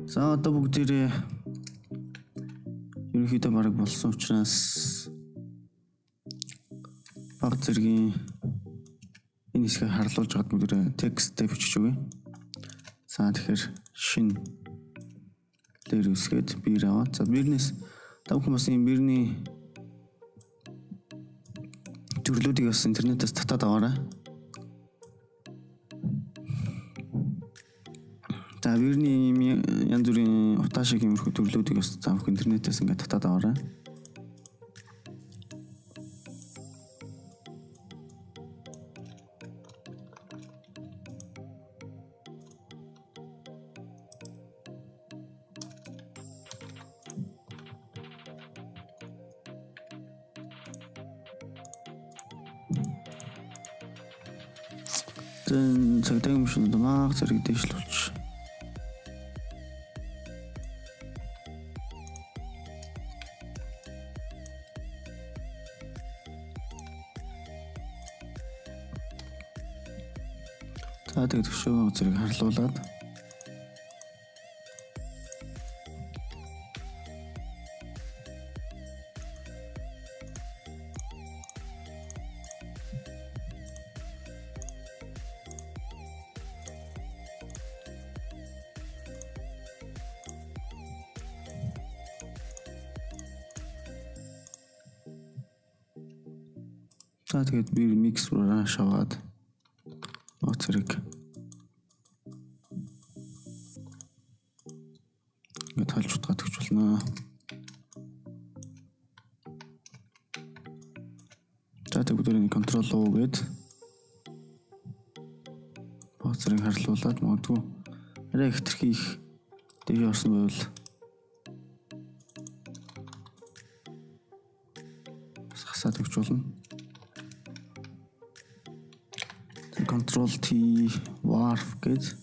За, одоо бүгдээрээ ерөнхийдөө бараг болсон учраас баг зэргийн энэ хэсгийг харлуулж байгаад бүгдээрээ тексттэй бичиж өгье. За, тэгэхээр шинэ layer үүсгээд бийр аваад, за, бийрнээс та бүхэн бас энэ бийрний төрлүүдийг бас интернетээс татаад аваарай. За, бийрний ийм янз бүрийн утаа шиг иймэрхүү төрлүүдийг бас та бүхэн интернетээс ингээд татаад аваарай. За, цагдаагийн машин маг зэрэг дээшлүүлж. За, тэгээд төвшөө зэрэг харлуулад. За, тэгээд би mix brush аваад баг зэрэг ингээд талж утгаад өгч болно. За, тэгээд бүгдээрээ Ctrl O гээд баг зэрэг харлуулад, магадгүй арай их тэрхий их дээш орсон байвал бас хасаад өгч болно. Ctrl T warp гэж.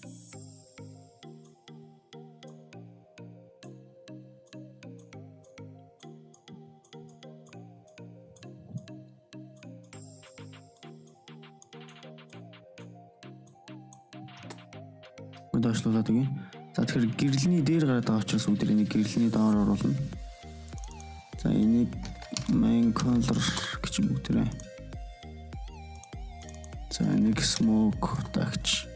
Доошлуулад өгье. За, тэгэхээр гэрлэний дээр гараад байгаа учраас бүгд энийг гэрлэний доор оруулна. За, энийг main color гэж бүгдээрээ. За, энийг smoke тагч.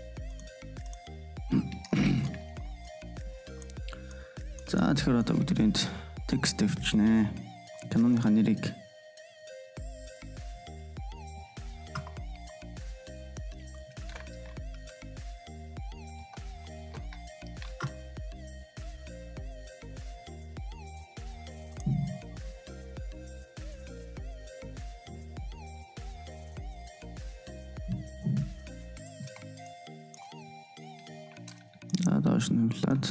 За, тэгэхээр одоо бүгд энд текст тавьчихнэ. Киноныхаа нэрийг. За, доош нь хөвлөд.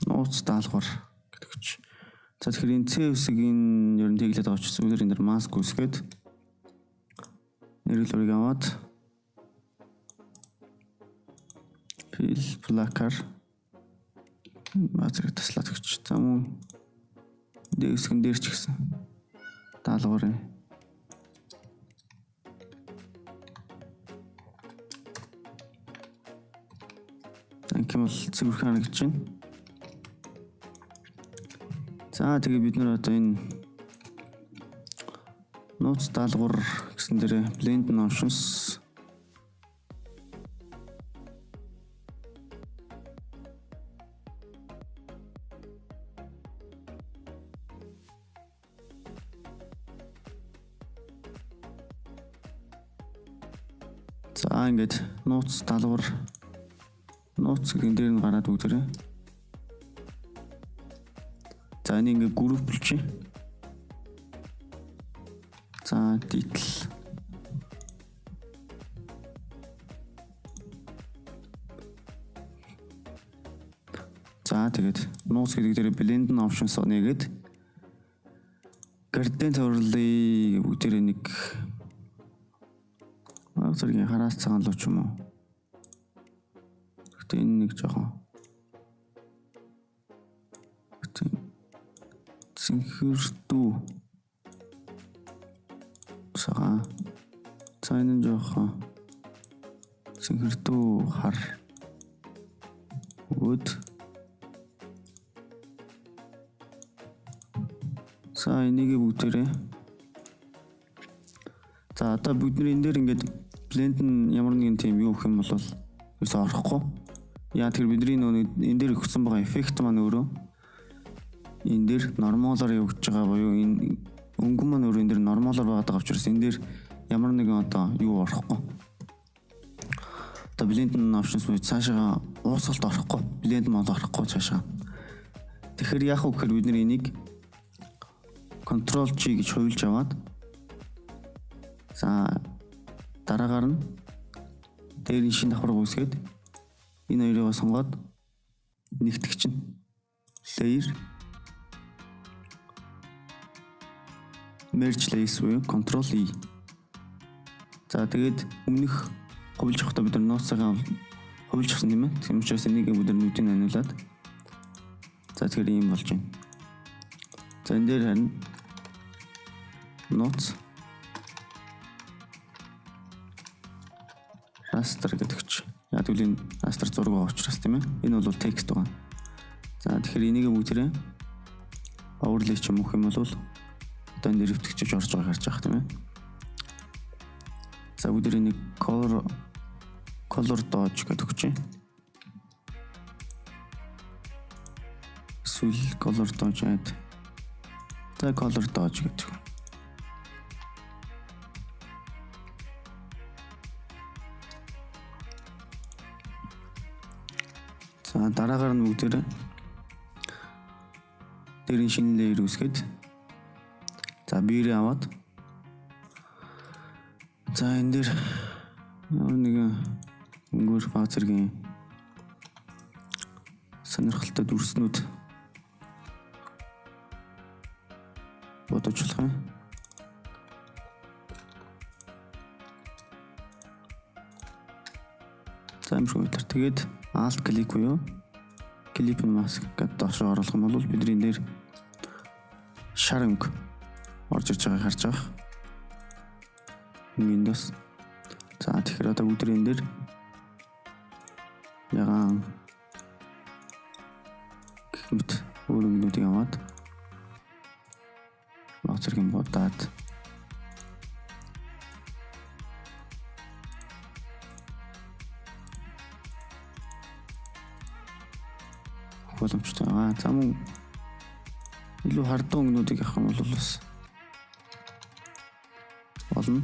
Нууц даалгавар гэдэг ч. За, тэгэхээр энэ C үсэг энэ ер нь тэглээд байгаа учраас зүгээр энэ дэр маск үсгээд нэрэл үрийг аваад fill black-аар зэрэг таслаад өгч. За, мөн дээр үсгэн дээр ч гэсэн даалгавар юм. Ингэм бол цэвэрхэн харагдаж байна. За, тэгээ бид нар одоо энэ нууц даалгавар гэсэн дээрээ blend options. За, ингээд нууц даалгавар, нууц гэн дээр нь гараад бүгдээрээ. За, энийг ингээд групплчих. За, title. За, тэгээд нууц гэдэг дээр blend options нэгээд gradient overlay бүгдээрээ нэг баг зэргийн хараас цагаан луу ч юм уу. Гэхдээ энэ нэг жоохон Цэнхэрдүү. Сага. За, энэ нь жоохон цэнхэрдүү хар. Өгөөд, за, энийг бүгдээрээ. За, одоо бид нар энэ дээр ингээд blend нь ямар нэгэн тийм юу гэх юм бол ерөөсөө орохгүй. Яа тэр бидний нөгөө энэ дээр өгсөн байгаа эффект маань өөрөө энэ дээр normal аар явагдаж байгаа буюу энэ өнгөн маань өөрөө энэ дээр normal аар байгаа учраас энэ дээр ямар нэгэн одоо юу орохгүй. Одоо blend options буюу цаашаа уусгалт орохгүй. Blend mode орохгүй цаашаа. Тэгэхээр яах вэ гэхээр бид нар энийг Ctrl G гэж хувилж аваад, за, дараагаар нь дээр нь шинэ давхарга үүсгээд энэ хоёрыг сонгоод нэгтгэх чинь layer merge layers буюу Ctrl E. За, тэгээд өмнөх хувилж авахдаа бид нар нууцгаа хувилж авсан, тийм ээ. Тийм учраас энийг бид нар нүдийг аниулаад, за, тэгэхээр ийм болж байна. За, энэ дээр харин нууц raster гэдэг чи. Яг тэгвэл энэ raster зураг байгаа учраас, тийм ээ. Энэ бол текст байгаа. За, тэгэхээр энийг бүгдээрээ overlay ч юм уу юм бол одоо энэ дээр өвтгчж орж байгааг харж байгаа, тийм ээ. За, бүгдээрээ нэг color dodge гэдэг өгч байна. Эсвэл color dodge add. За, color dodge гэдэг. За, дараагаар нь бүгдээрээ дээрийн шинэ layer үүсгээд, за, биерээ аваад, за, энэ дээр ямар нэгэн өнгөөр баг зэргийн сонирхолтой дүрснүүд бодож болох юм. За, юм шиг байлаа. Тэгээд alt click буюу clip mask гэдэг доош оруулах юм бол бидний дээр шар өнгө орж ирж байгааг харж байгаа. Өнгөнд бас. За, тэгэхээр одоо бүгд энэ дээр ягаан гэх мэт өөр өнгөнүүдийг аваад баг зэргийн будаад боломжтой байгаа. За, мөн илүү хардсан өнгөнүүдийг авах юм бол бас болно.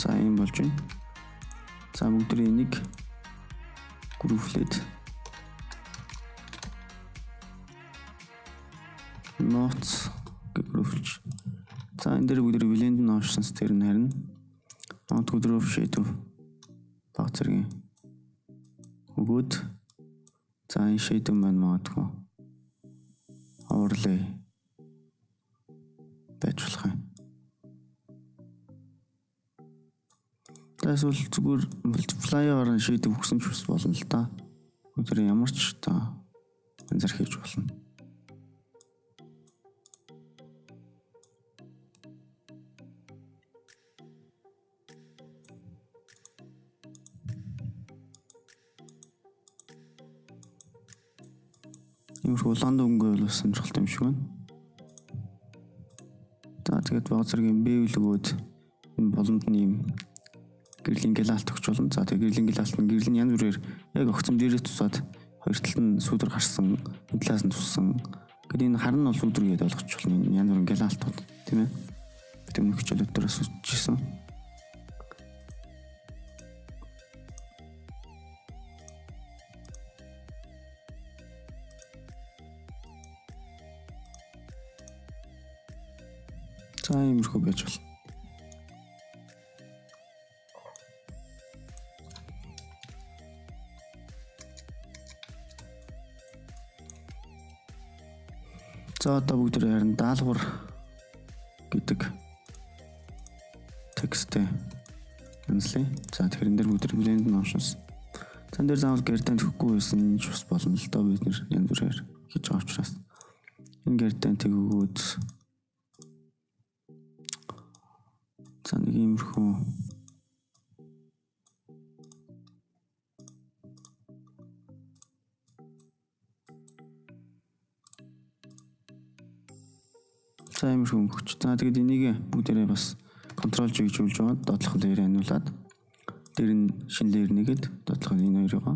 За, ийм болж байна. За, бүгд энийг group лээд нууц гэх group лж. За, энэ дээр бүгд blend options дээр нь харин магадгүй drop shadow баг зэргийн өгөөд, за, энэ shadow маань магадгүй overlay байж болох юм. За, эсвэл зүгээр multiply-аар shadow өгсөн ч бас болно л да. Өдөр ямар ч та янзаар хийж болно. Иймэрхүү улаан өнгө бол бас сонирхолтой юм шиг байна. За, тэгээд баг зэргийн bevel өгөөд энэ боломд нь ийм гэрлийн гялалт өгч болно. За, тэгээд гэрлийн гялалт нь гэрэл нь янз бүрээр яг огцом дээрээ тусаад хоёр талд нь сүүдэр гарсан, энэ талаас нь туссан. Гэт энэ хар нь бол сүүдэр гэдээ ойлгоч болно. Энэ янз бүрийн гялалтууд, тийм ээ. Бид өмнөх хичээлүүд дээрээс үзчихсэн. За, иймэрхүү байж болно. За, одоо бүгд харин даалгавар гэдэг тексттэй янзлаа. За, тэгэхээр энэ дээр бүгд blend options. За энэ дээр заавал gradient өгөхгүй байсан ч бас болно л доо, бид нэр янз бүрээр хийж байгаа учраас. Энэ gradient-ийг өгөөд за нэг иймэрхүү за иймэрхүү өнгөч. За тэгээд энийг бүгдээрээ бас Ctrl G гэж үлж байгаа доотлох layer аниулаад дээр нь шинэ layer нэгэд доотлох энэ хоёроо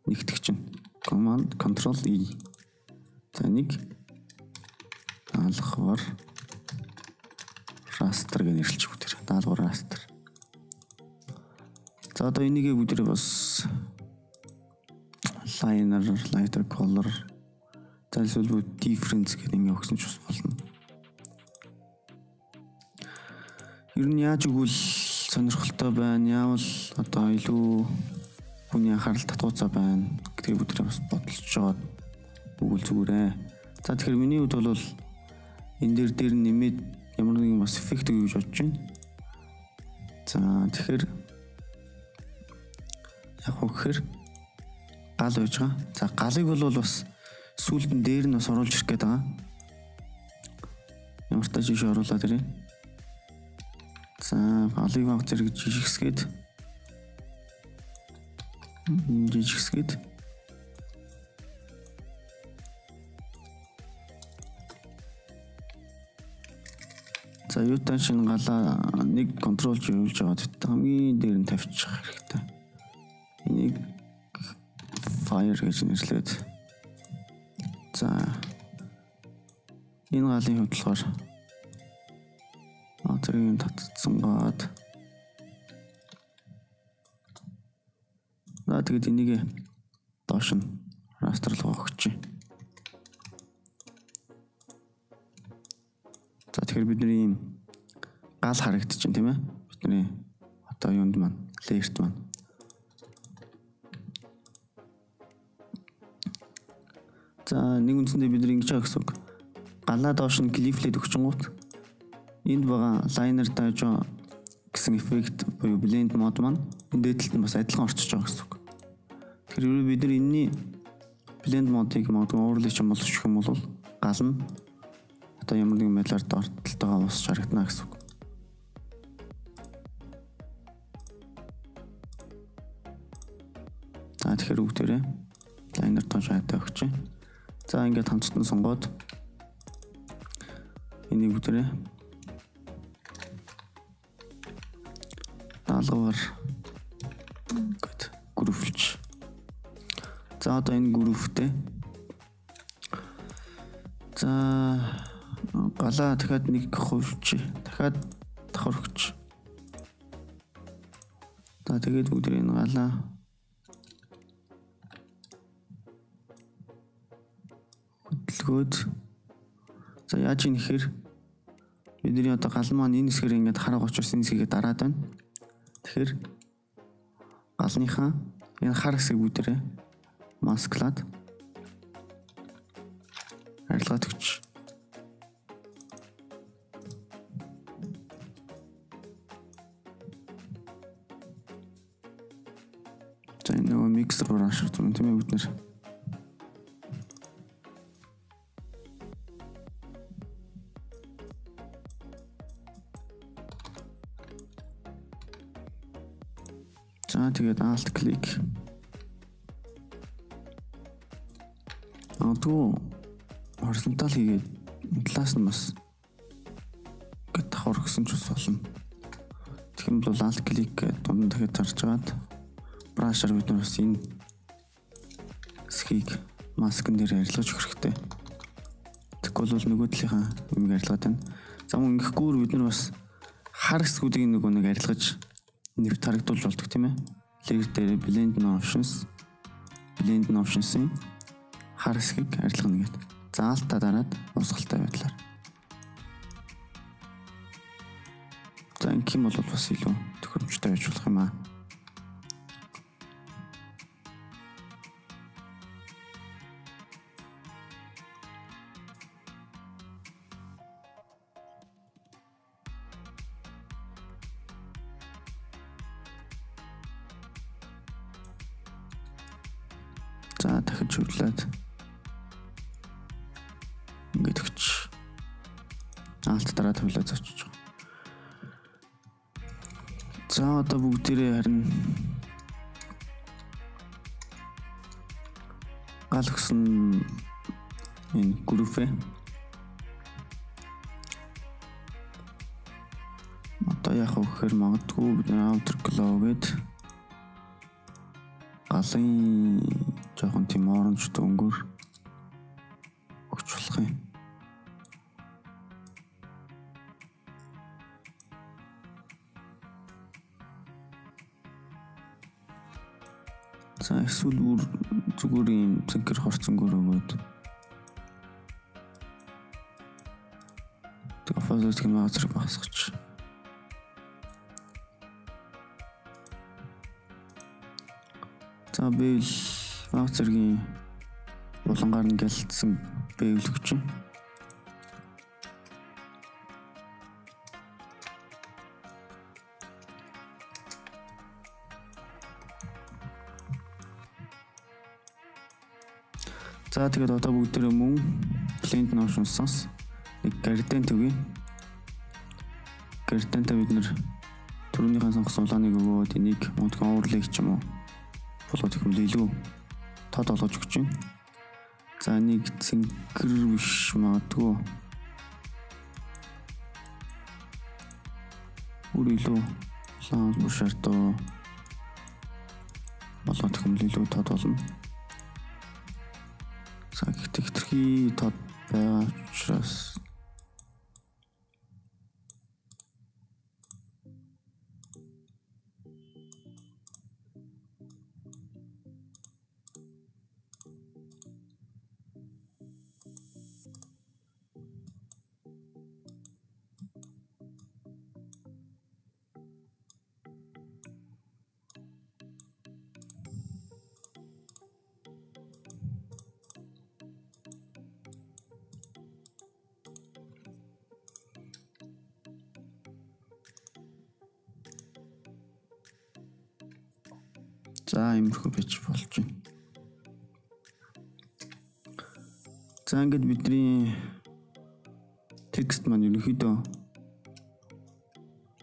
нэгтгэх чинь Command Ctrl E. За нэг даалгавар raster гэж нэрлэж бүгдээр даалгавар raster. За одоо энийгээ бүгдээрээ бас liner, lighter color, за эсвэл difference гэдэг ингэ өгсөн ч бас болно. Ер нь яаж өгвөл сонирхолтой байна, яавал одоо илүү хүний анхаарал татгууцаа байна гэдгийг бүгдээ бас бодолж жоод өгвөл зүгээрээ. За тэгэхээр миний хувьд бол энэ дээр нэмээд ямар нэгэн бас эффект өгье гэж бодож байна. За тэгэхээр яг уу гэхээр гал байж байгаа. За галыг бол бас сүүлд нь дээр нь бас оруулж ирэх гээд байгаа. Ямар ч тач жишээ оруулаад ирье. За галыг баг зэрэг жижигсгээд за юутай шинэ галаа нэг контрол G явуулж байгаа. Тэт хамгийн дээр нь тавьчих хэрэгтэй. Энийг fire гэж нэрлээд за энэ галын хувьд болохоор зэрэг татцсан гад. За тэгээд энийг доош нь raster руу өгч. За тэгэхээр бидний ийм гал харагдчихэв тийм ээ. Бидний одоо юунд маань layer-т маань. За нэг үндсэндээ бид нар ингэж байгаа гэсэн үг. Галаа доош нь clip-лээд өгчөнгүүт энд байгаа liner dodge гэсэн эффект буюу blend mode маань энэ дээд талд нь бас адилхан орчиж байгаа гэсэн үг. Тэгэхээр бид нар энэний blend mode-ыг магадгүй overlay ч юм бол өчөх юм бол гал нь одоо ямар нэгэн байдлаар доор талтайгаа уусч харагдана гэсэн үг. За тэгэхээр бүгдээрээ liner dodge хайдаа өгч. За ингээд хамтд нь сонгоод энийг бүгдээрээ даалгавар гэд групплж. За одоо энэ групптэй. За галаа дахиад нэг хувьч, дахиад давхар өгч. За тэгээд бүгд энэ галаа хөдөлгөөд за яаж ийм гэхээр бидний одоо гал маань энэ хэсгээр ингээд хараг учраас энэ хэсгээ дараад байна. Тэгэхээр галныхаа энэ хар хэсгийг бүгдээрээ масклаад арилгаад өгч. За энэ нөгөө миксер brush юм тийм ээ бид нэр. За тэгээд alt click. Магадгүй horizontal хийгээд энэ талаас нь бас ингээд давхар өгсөн ч бас болно. Тэгэх юм бол alt click гэдэг дунд дахиад тарж агаад brush-аар бид нар бас энэ хэсгийг маскн дээр арилгаж өгөх хэрэгтэй. Тэгэхгүй бол нөгөө талынхаа юмыг арилгаад байна. За мөн ингэхгүйгээр бид нар бас хар хэсгүүдийг нөгөө нэг арилгаж нэвт харагдуулж болдог тийм ээ. Layer дээр blend options, blend options-ийн хар хэсгийг арилгана гэдэг. За alt-аа дараад урсгалтай байдлаар. За ингэх юм бол бас илүү тохиромжтой байж болох юм аа. хувилаад ингээд өгч. Alt дараад хувилаад зочиж байгаа. За, одоо бүгдээрээ харин гал өгсөн энэ группээ одоо яах вэ гэхээр магадгүй бид нар outer glow гээд галын жоохон тийм orange өнгөөр өгч болох юм. За, эсвэл бүр зүгээр юм цэнхэр хорцонгоор өгөөд тэг opacity гэх зэрэг багасгах. За, bevel баг зэргийн булангаар нь гялцсан bevel өгч байна. За, тэгээд одоо бүгдээрээ мөн Blend Motion-аас нэг gradient өгье. Gradient бид нэр түрүүнийхээ сонгосон улааныг өгөөд энийг модхон overlay ч юм уу болоод их илүү тод олгож өгч байна. За, нэг цэнхэр биш магадгүй. Бүр илүү улаан бүр шартуу болоод их илүү тод болно. За, гэхдээ хэтэрхий тод байгаа учраас за, иймэрхүү байж болж байна. За, ингээд бидний текст маань ерөнхийдөө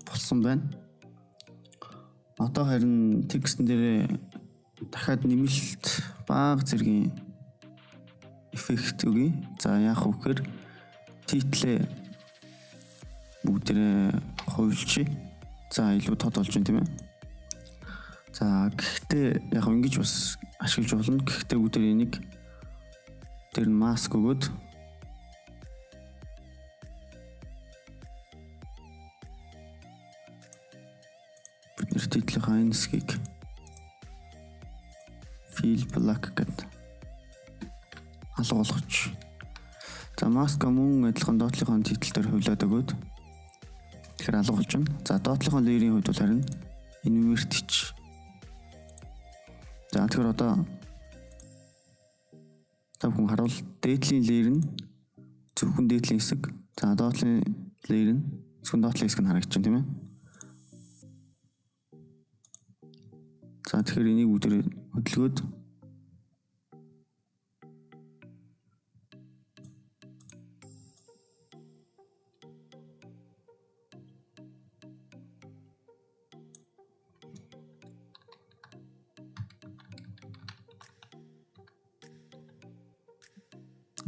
болсон байна. Одоо харин текстэн дээрээ дахиад нэмэлт бага зэргийн эффект өгье. За, яах вэ гэхээр title ээ бүгдээрээ хувилчих. За, илүү тод болж байна, тийм ээ. За, гэхдээ яг ингэж бас ашиглаж болно. Гэхдээ бүгдээр энийг тэр нь маск өгөөд бид нэр title ийнхаа энэ хэсгийг fill black гэдэг алга болгоч. За, маска мөн адилхан доотлынхоо title дээр хувилаад өгөөд тэгэхээр алга болж байна. За, доотлынхоо layer ийн хувьд бол харин invert ч. За, тэгэхээр одоо та бүхэн харуул дээдлийн layer нь зөвхөн дээдлийн хэсэг. За, доотлын layer нь зөвхөн доотлын хэсэг нь харагдаж байна, тийм ээ. За, тэгэхээр энийг бүгдээр хөдөлгөөд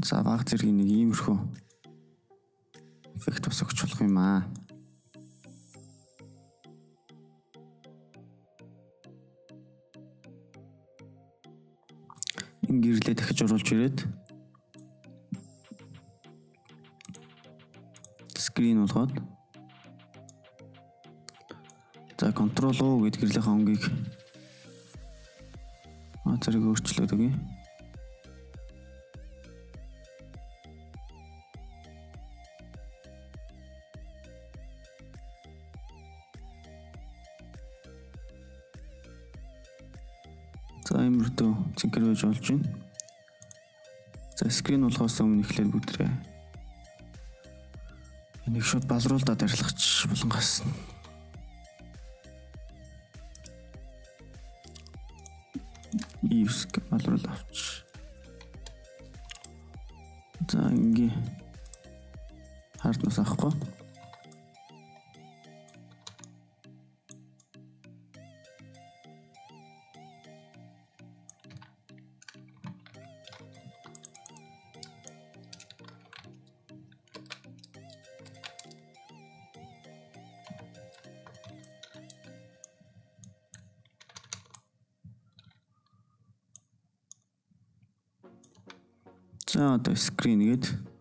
за, баг зэргийн нэг иймэрхүү эффект бас өгч болох юм аа. Энэ гэрлээ дахиж оруулж ирээд screen болгоод, за, Ctrl O гэд гэрлийнхаа өнгийг зэрэг өөрчлөөд өгье. За, иймэрхүү цэнхэр байж болж байна. За, screen болгохоос өмнө эхлээд бүгдрээ энийг шууд балруулдаад арилгач булангаас нь. Ивск балруул авч. За, ингээ hardness авахгүй. За, одоо screen гээд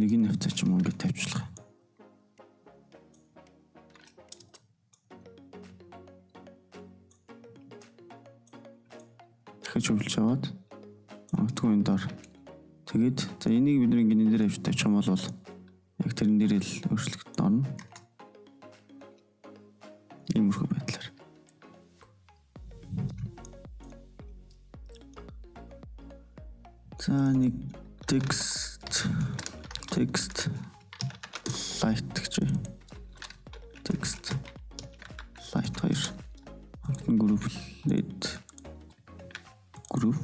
нэг нь хавцаа ч юм уу ингэж тавьчлах. Дахиж хөвлөж аваад магадгүй энэ доор тэгээд, за, энийг бид нэг энэ дээр авч тавьчих юм бол яг тэрэн дээр л өөрчлөгдөд орно. Иймэрхүү байдлаар. За, нэг text light гэж, text light хоёр group лээд group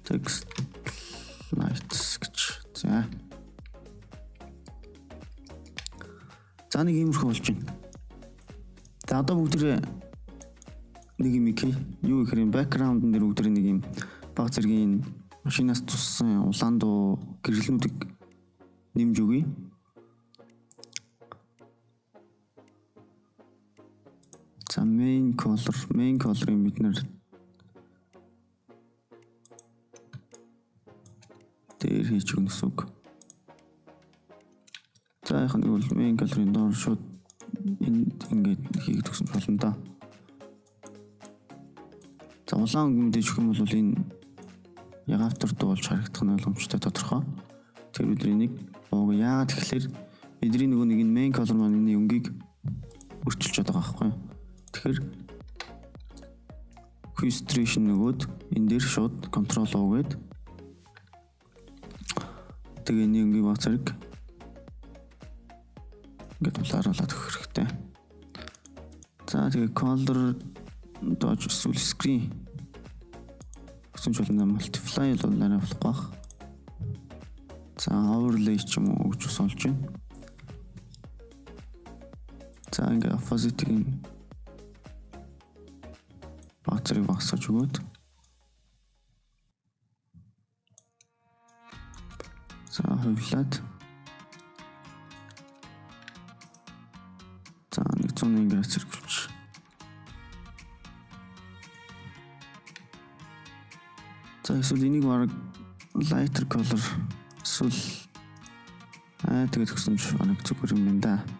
text lights гэж. За. За, нэг иймэрхүү болж байна. За, одоо бүгдээ нэг юм хий. Юу гэхээр юм background дээр бүгдээ нэг юм баг зэргийн машинаас туссан улаан дуу гэрлэнүүдийг нэмж өгье. За, main color-ыг бид нэр дээр хийж өгнө гэсэн үг. За, яг нэг бол main color-ын доор шууд энд ингээд хийгдэх гэсэн болно да. За, улаан өнгө мэдээж өгөх юм бол энэ ягаавтар дуу болж харагдах нь ойлгомжтой, тодорхой. Тэр бидний нэг ууг яагаад тэгэхээр бидний нөгөө нэг энэ main color маань энэ өнгийг өөрчилж байгаа байхгүй юу? Тэгэхээр hue saturation нөгөөд энэ дээр шууд control U гээд тэгээ энэ өнгийг баг зэрэг ингээд улааруулад өгөх хэрэгтэй. За, тэгээ color dodge эсвэл screen гэсэн ч болно, multiply бол арай болохгүй бах. За, overlay ч юм уу өгч бас болж байна. За, ингээ opacity-г баг зэрэг багасгаж өгөөд, за, хувилаад, за, 180 градус зэрэг болчих. За, эсвэл энийг баг lighter color эсвэл тэгээд өгсөн ч баг зүгээр юм байна да.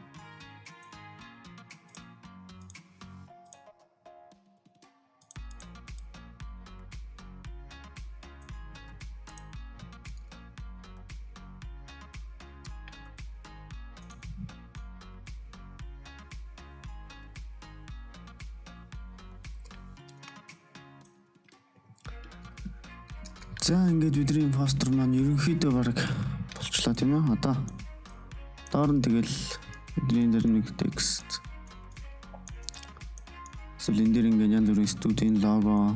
За, ингээд бидний постэр маань ерөнхийдөө баг болчлоо, тийм ээ. Одоо доор нь тэгэл бидний дээр нэг текст. Эсвэл энэ дээр ингээд янз бүрийн студийн лого.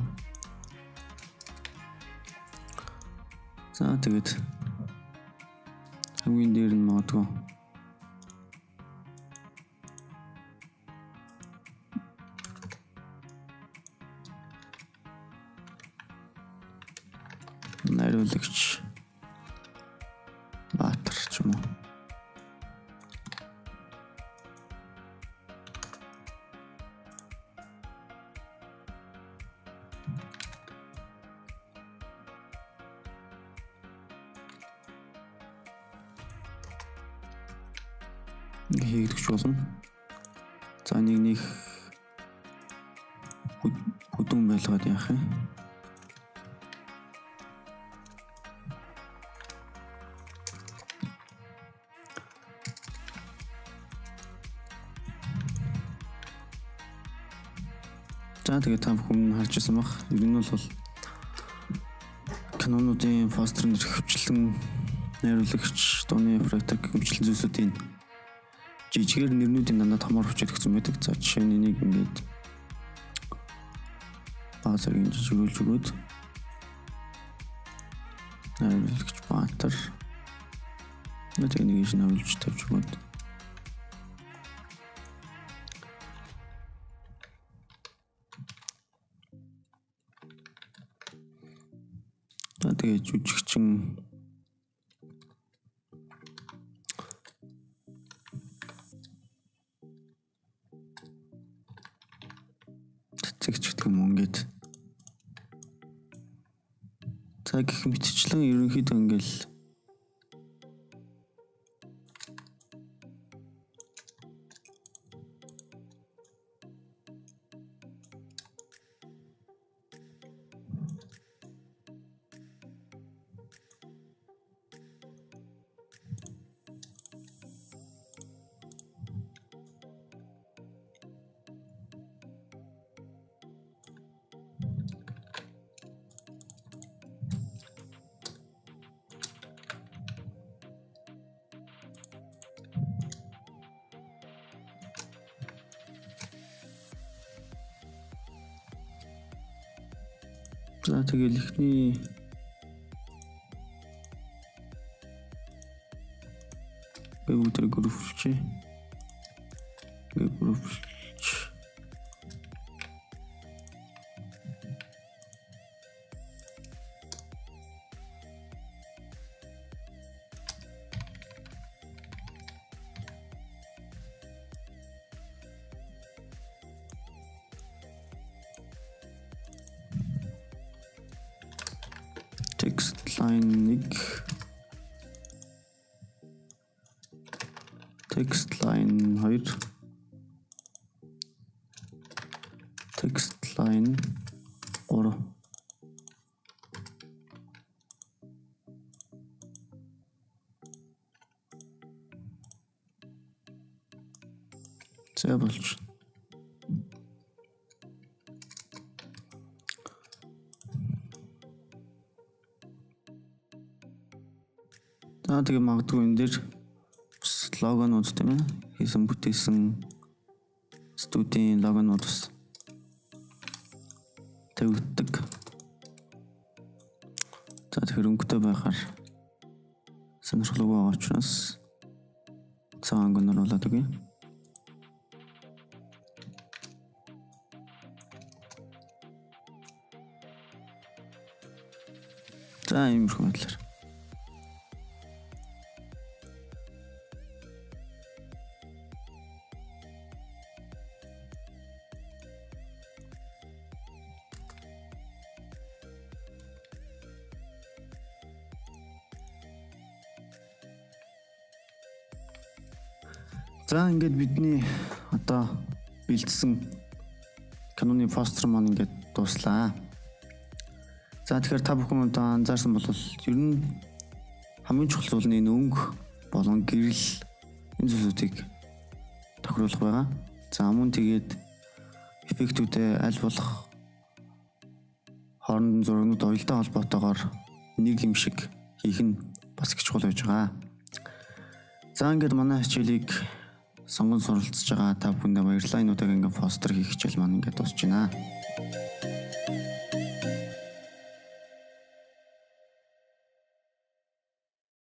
За, тэгээд хамгийн дээр нь магадгүй найруулагч Баатар ч юм уу. Ингээ хийгдэж болно. За, нэг нэг бүдүүн байлгаад яах юм? За, тэгээд та бүхэн харж ирсэн бах. Ер нь бол кинонуудын постэр нэр хвчлэн найруулагч, дууны оператор гэх мэтчлэн зүйлсүүдийн Жижигээр нэрнүүдийн дандаа томоор бичээд өгсөн байдаг. За, жишээ нь энийг ингээд бага зэргийн жижигүүлж өгөөд найруулагч Баатар нэг нэг иш навлж тавьж өгөөд. За, тэгээ жүжигчин цэцэгч гэдэг юм ингээд. За, гэх мэтчлэн ерөнхийдөө ингээл. За, тэгэл эхний гээ бүгд группчээ. Гээ группч. Text line 1, text line 2, text line 3. За, болж. За, тэгээ магадгүй энэ дээр бас логонууд, тийм ээ, хийсэн бүтээсэн студийн логонууд бас тавигддаг. За, тэгэхээр өнгөтэй байхаар сонирхолтой байгаа учраас цагаан өнгөнөр оруулаад өгье. За, иймэрхүү байдлаар. За, ингээд бидний одоо бэлдсэн киноны постэр маань ингээд дууслаа. За, тэгэхээр та бүхэн одоо анзаарсан бол ер нь хамгийн чухал зүйл нь энэ өнгө болон гэрэл, энэ зүйлсүүдийг тохируулах байгаа. За, мөн тэгээд эффектүүдээ аль болох хоорондын зурагнууд уялдаа холбоотойгоор нэг юм шиг хийх нь бас их чухал байж байгаа. За, ингээд манай хичээлийг сонгон суралцж байгаа та бүхэндээ баярлалаа. Энэ удаагийн ингээд постэр хийх хичээл маань ингээд дуусч байна.